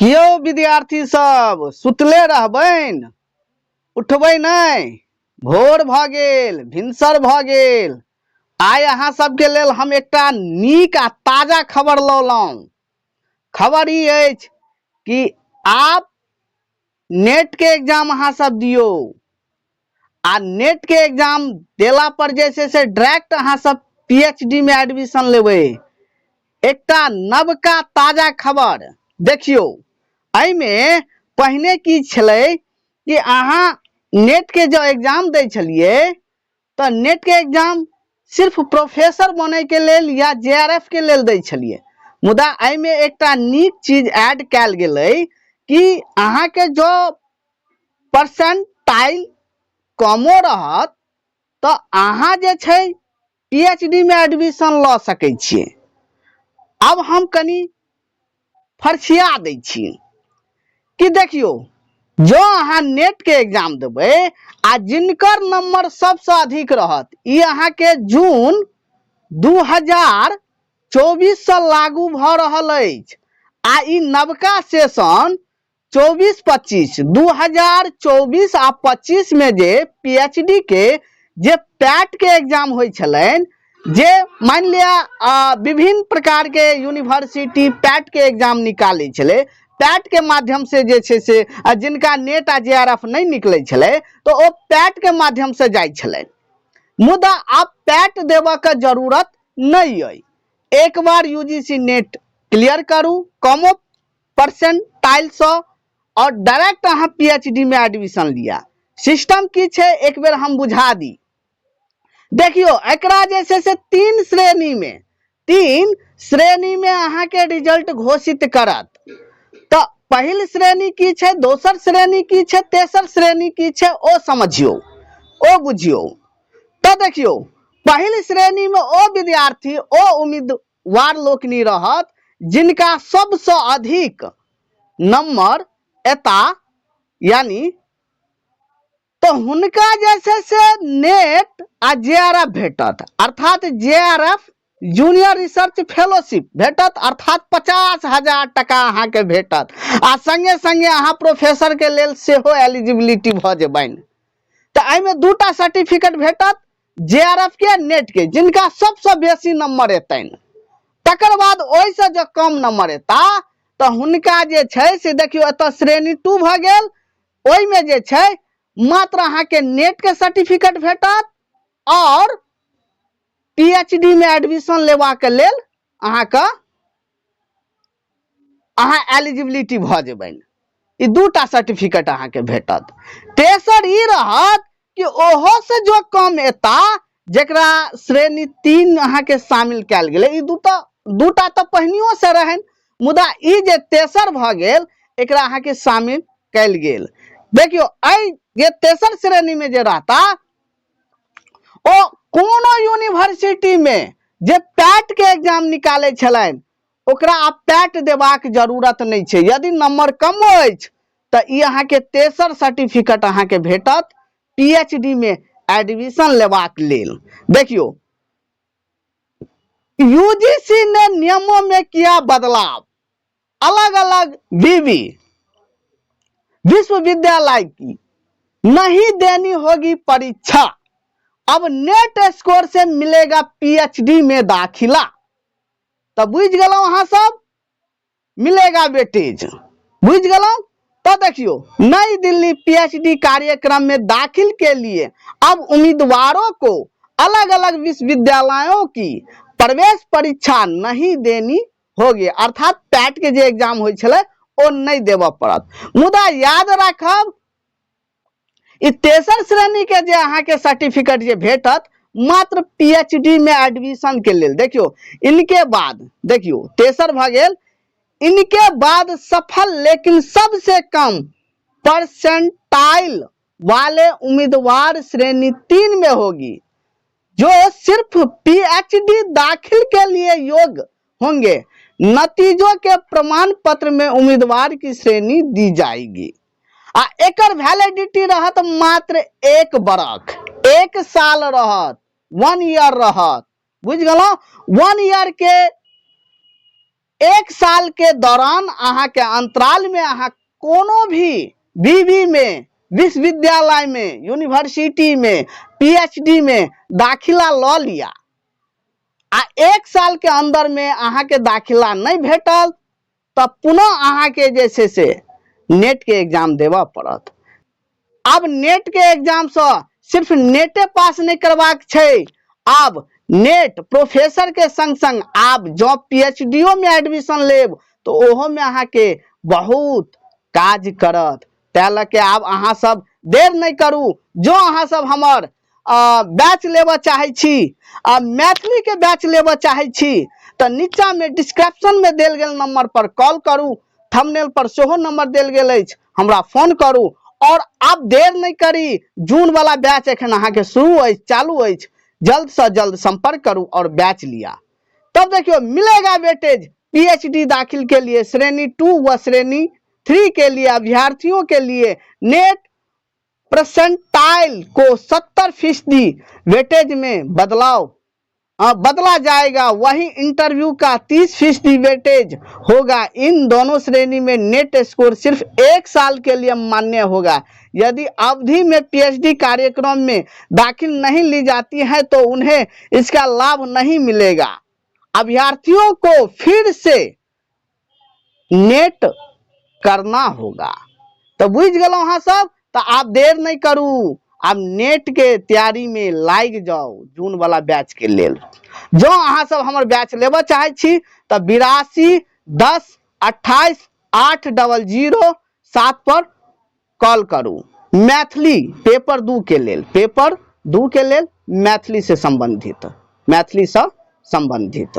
कियौ विद्यार्थी सब सुतले रहबनि उठबै नहि भोर भऽ गेल भिनसर भऽ गेल आइ अहाँ सबके लेल हम एकटा नीक आ ताजा खबर लौलहुँ खबर ई अछि कि आब नेट के एग्जाम अहाँ सब दियौ आ नेट के एग्जाम देला पर जे छै से डायरेक्ट अहाँ सब पीएचडी में एडमिशन लेबै एकटा नवका ताजा खबर देखियौ एहिमे पहिने की छलै कि अहाँ नेट के जँ एग्जाम दै छलियै तऽ नेट के एग्जाम सिर्फ प्रोफेसर बनै के लेल या जे आर एफ के लेल दै छलियै मुदा एहिमे एकटा नीक चीज ऐड कयल गेलै कि अहाँके जँ परसेंटाइल कमो रहत तऽ अहाँ जे छै पी एच डी मे एडमिशन लऽ सकै छियै आब हम कनि फरछिया दै छी कि देखियौ जँ अहाँ नेटके एग्जाम देबै आ जिनकर नंबर सबसँ अधिक रहत ई अहाँके जून 2024 सँ लागू भऽ रहल अछि आ ई नवका सेशन 24 25 2024 आ 25 में जे पीएचडी के जे पैट के एग्जाम होइ छलनि जे मानि लिअ विभिन्न प्रकार के यूनिवर्सिटी पैट के एग्जाम निकालै छलै पैट के माध्यम से जे छै से जिनका नेट आ जे आर एफ नहि निकलै छलै तऽ ओ पैट के माध्यम से जाइ छलनि मुदा आब पैट देबऽ के जरूरत नहि अइ एक बार यूजीसी नेट क्लियर करू कमो परसेंटाइलसँ आओर डायरेक्ट अहाँ पीएचडी में एडमिशन लिअ सिस्टम की छै एक बेर हम बुझा दी देखियौ एकरा जे छै से तीन श्रेणी में तीन श्रेणी में अहाँके रिजल्ट घोषित करत तऽ पहिल श्रेणी की छै दोसर श्रेणी की छै तेसर श्रेणी की छै ओ समझियौ ओ बुझियौ तऽ देखियौ पहिल श्रेणी में ओ विद्यार्थी ओ उम्मीदवार लोकनि रहत जिनका सबसँ अधिक नंबर एता यानी तऽ हुनका जे छै से नेट आ जे आर एफ भेटत अर्थात J R F junior research fellowship भेटत अर्थात 50,000 टका अहाँके भेटत आ संगे संगे अहाँ प्रोफेसर के लेल सेहो एलिजिबिलिटी भऽ जेबनि तऽ एहिमे दूटा सर्टिफिकेट भेटत जे आर एफ के आ नेट के जिनका सबसँ बेसी नंबर एतनि तकर बाद ओहिसँ जँ कम नंबर एता तऽ हुनका जे छै से देखियौ एतऽ श्रेणी टू भऽ गेल ओहिमे जे छै मात्र अहाँके नेट के सर्टिफिकेट भेटत और पीएचडी में एडमिशन लेबाक लेल अहाँके अहाँ एलिजिबिलिटी भऽ जेबनि ई दूटा सर्टिफिकेट अहाँके भेटत तेसर ई रहत कि ओहो से जो कम एता जकरा श्रेणी तीन अहाँके शामिल कयल गेलै ई दूटा दूटा तऽ पहिनियो से रहनि मुदा ई जे तेसर भऽ गेल एकरा अहाँके शामिल कयल गेल देखियौ एहि जे तेसर श्रेणी में जे रहता ओ कोनो यूनिवर्सिटी में जे पैट के एग्जाम निकालै छलनि ओकरा आब पैट देबाक जरूरत नहि छै यदि नंबर कमो अछि तऽ ई अहाँके तेसर सर्टिफिकेट अहाँके भेटत पीएचडी में एडमिशन लेबाक लेल देखियौ यूजीसी ने नियमों में किया बदलाव अलग अलग विवि विश्वविद्यालय की नहीं देनी होगी परीक्षा अब नेट स्कोर से मिलेगा पीएचडी में दाखिला तो बुझ गेलहुँ अहाँ सब मिलेगा वेटेज बुझ गेलहुँ तो देखियो नई दिल्ली पीएचडी कार्यक्रम में दाखिल के लिए अब उम्मीदवारों को अलग अलग विश्वविद्यालयों की प्रवेश परीक्षा नहीं देनी होगी अर्थात पैट के जे एग्जाम होइ छलै ओ नहि देबऽ पड़त मुदा याद राखब ई तेसर श्रेणी के जे अहाँके सर्टिफिकेट जे भेटत मात्र पीएचडी में एडमिशन के लेल देखियो इनके बाद देखियो तेसर भऽ गेल इनके बाद सफल लेकिन सबसे कम परसेंटाइल वाले उम्मीदवार श्रेणी तीन में होगी जो सिर्फ पीएचडी दाखिल के लिए योग्य होंगे नतीजों के प्रमाण पत्र में उम्मीदवार की श्रेणी दी जाएगी आ एकर वैलिडिटी रहत मात्र एक बरख एक साल रहत वन ईयर रहत बुझ गेलहुँ वन ईयर के एक साल के दौरान अहाँके अंतराल में अहाँ कोनो भी बीबी में, विश्वविद्यालय में, यूनिवर्सिटी में पीएचडी में दाखिला लऽ लिया आ एक साल के अंदर में अहाँके दाखिला नहि भेटल तऽ पुनः अहाँके जे छै से नेट के एग्जाम देबऽ पड़त। आब नेट के एग्जाम से सिर्फ नेटे पास नहीं करबाक छै, आब नेट प्रोफेसर के संग संग आब जँ पीएचडीओ में एडमिशन लेब तो ओहो में अहाँके बहुत काज करत। तै लऽ के आब अहाँ सब देर नहीं करू। जो अहाँ सब हमर बैच लेबऽ चाहै छी आ मैथिली के बैच लेबऽ चाहै छी तऽ नीचा में डिस्क्रिप्शन में देल गेल नंबर पर कॉल करू, थंबनेल पर सेहो नंबर देल गेल अछि, हमरा फोन करू और आब देर नहीं करी। जून वाला बैच एखन अहाँके शुरू अछि, चालू अछि, जल्द से जल्द संपर्क करू और बैच लिया। तब देखियो मिलेगा वेटेज पीएचडी दाखिल के लिए श्रेणी 2 व श्रेणी 3 के लिए अभ्यर्थियों के लिए नेट परसेंटाइल को 70% वेटेज में बदला जाएगा। वहीं इंटरव्यू का 30% वेटेज होगा। इन दोनों श्रेणी में नेट स्कोर सिर्फ 1 साल के लिए मान्य होगा। यदि अवधि में पीएचडी कार्यक्रम में दाखिल नहीं ली जाती है तो उन्हें इसका लाभ नहीं मिलेगा। अभ्यर्थियों को फिर से नेट करना होगा। तो बुझि गेलहुँ अहाँ सब, तो आब देर नहीं करू, आब नेट के तैयारी में लागि जाउ जून वाला बैच के लेल। जँ अहाँ सब हमर बैच लेबऽ चाहै छी तऽ 82 10 28 8 00 7 पर कॉल करू। मैथिली पेपर 2 के लेल, पेपर 2 के लेल मैथिली से संबंधित, मैथिली से संबंधित।